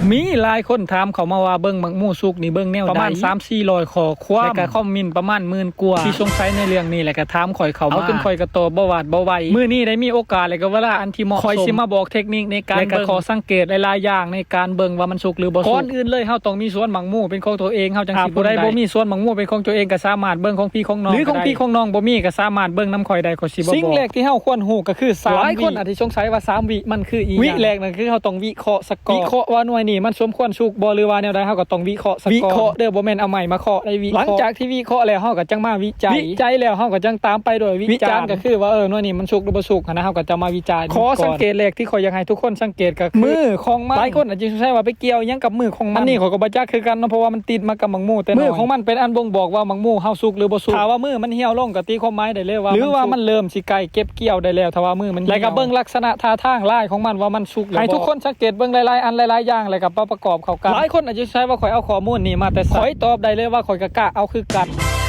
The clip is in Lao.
ມີຫຼາຍຄົນຖາມເຂົ້າມາວ່າເບິ່ງໝາກໝູສຸກນີ້ເບິ່ງແນວໃດ ປະມານສາມສີ່ຮ້ອຍຂໍ້ຄວາມ ແລະກະຄອມເມັນປະມານໝື່ນກວ່າ ທີ່ສົງໄສໃນເລື່ອງນີ້ ແລະກະຖາມຂ້ອຍເຂົ້າມາ ເອົາຈົນຂ້ອຍກະຕອບບໍ່ຫວາດບໍ່ໄຫວ. ມື້ນີ້ໄດ້ມີໂອກາດ ແລະກະເວລາອັນທີ່ເໝາະສົມ ຂ້ອຍຊິມາບອກເທັກນິກໃນການເບິ່ງ ແລະກະຂໍ້ສັງເກດຫຼາຍໆຢ່າງໃນການເບິ່ງວ່າມັນສຸກຫຼືບໍ່ສຸກ. ກ່ອນອື່ນເລີຍເຮົາຕ້ອງມີສວນໝາກໝູເປັນຂອງຕົວເອງ ເຮົາຈັ່ງຊິເບິ່ງໄດ້. ຜູ້ໃດບໍ່ມີສວນໝາກໝູເປັນຂອງຕົວເອງ ກະສາມາດເບິ່ງຂອງພີ່ຂອງນ້ອງ ຫຼືຂອງພີ່ຂອງນ້ອງບໍ່ມີ ກະສາມາດເບິ່ງນຳຂ້ອຍໄດ້ ຂ້ອຍຊິມາບອກ. ສິ່ງແລກທີ່ເຮົາຄວນຮູ້ກະຄືສາມ ຫຼາຍຄົນອາດຊິສົງໄສວ່າສາມວິ ມັນຄືອີ່ຫຍັງ? ວິແລກນັ້ນຄືເຮົາຕ້ອງວິເຄາະສະກອນ ວິເຄາະວ່າໜ່ວຍນີ້ມັນສົມຄວນສຸກບໍ່ ຫຼືວ່າແນວໃດ ເຮົາກະຕ້ອງວິເຄາະສະກອນ. ວິເຄາະເດີ້ ບໍ່ແມ່ນເອົາໄມ້ມາເຄາະໄດ້ ວິເຄາະ. ຫຼັງຈາກທີ່ວິເຄາະແລ້ວ ເຮົາກະຈັ່ງມາວິໄຈ ວິໄຈແລ້ວເຮົາກະຈັ່ງຕາມໄປດ້ວຍວິຈານ ວິຈານກະຄືວ່າ ເອີ ໜ່ວຍນີ້ມັນສຸກຫຼືບໍ່ສຸກຫັ້ນນະ ເຮົາກະຈະມາວິຈານ. ຂໍ້ສັງເກດແລກທີ່ຂ້ອຍຢາກໃຫ້ທຸກຄົນສັງເກດກະຄື ມືຂອງມັນ. ຫຼາຍຄົນອາດຊິສົງໄສວ່າໄປກ່ຽວຫຍັງກັບມືຂອງມັນ ອັນນີ້ຂ້ອຍກະບໍ່ຈັກຄືກັນເນາະ ເພາະວ່າມັນຕິດມາກັບໝາກໝູແຕ່ນ້ອຍ. ມືຂອງມັນເປັນອັນບົ່ງບອກວ່າໝາກໝູເຮົາສຸກຫຼືບໍ່ສຸກ. ຖ້າວ່າມືມັນຫ່ຽວລົງກະຕີຄວາມໝາຍໄດ້ເລີຍວ່າ ຫຼືວ່າມັນເລີ່ມຊິໃກ້ເກັບກ່ຽວໄດ້ແລ້ວ ຖ້າວ່າມືມັນຫ່ຽວ ແລະກະເບິ່ງລັກສະນະທ່າທາງລາຍຂອງມັນວ່າມັນສຸກແລ້ວບໍ່. ໃຫ້ທຸກຄົນສັງເກດເບິ່ງຫຼາຍໆອັນຫຼາຍໆຢ່າງ ແລະກະປະປະກອບເຂົ້າກັນ. ຫຼາຍຄົນອາດຊິສົງໄສວ່າຂ້ອຍເອົາຂໍ້ມູນນີ້ມາແຕ່ໃສ ຂ້ອຍຕອບໄດ້ເລີຍວ່າຂ້ອຍກະກະເອົາຄືກັນ.